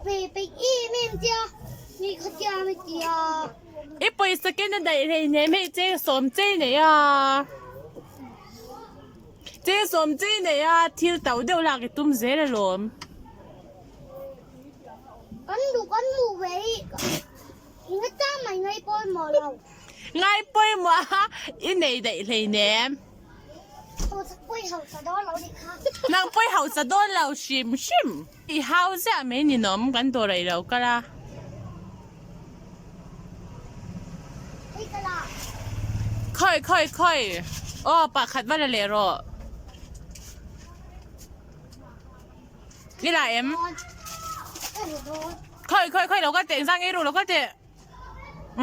Ve peih em em che a, ni kha tia mi ti a. I pawisa ken a daih hlei hnem hei cheng sawm chei nei a, cheng sawm chei nei a thil to deuh lak i tum zel alawm. Kan duh kan hmuh ve hi enga chang mai ngai pawimawh lo. Ngai pawimawh a i nei daih hlei hnem. Nang pawi hausa dawn lo hrim hrim. I hau ziah mai ninawm kan dawr ah i lo kal a. Khawi khawi khawi aw pakhat va la leh rawh. I la em? Khawi khawi khawi lo kal teh engzang nge ru lo kal teh.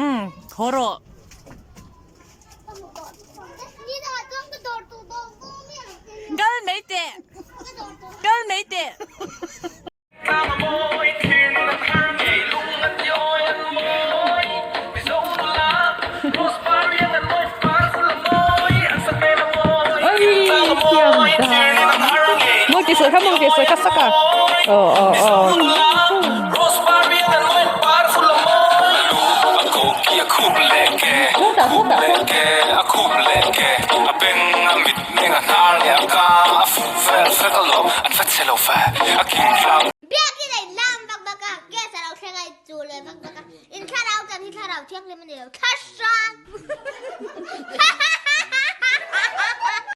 Umm thaw rawh. Kal mai teh kal mai teh.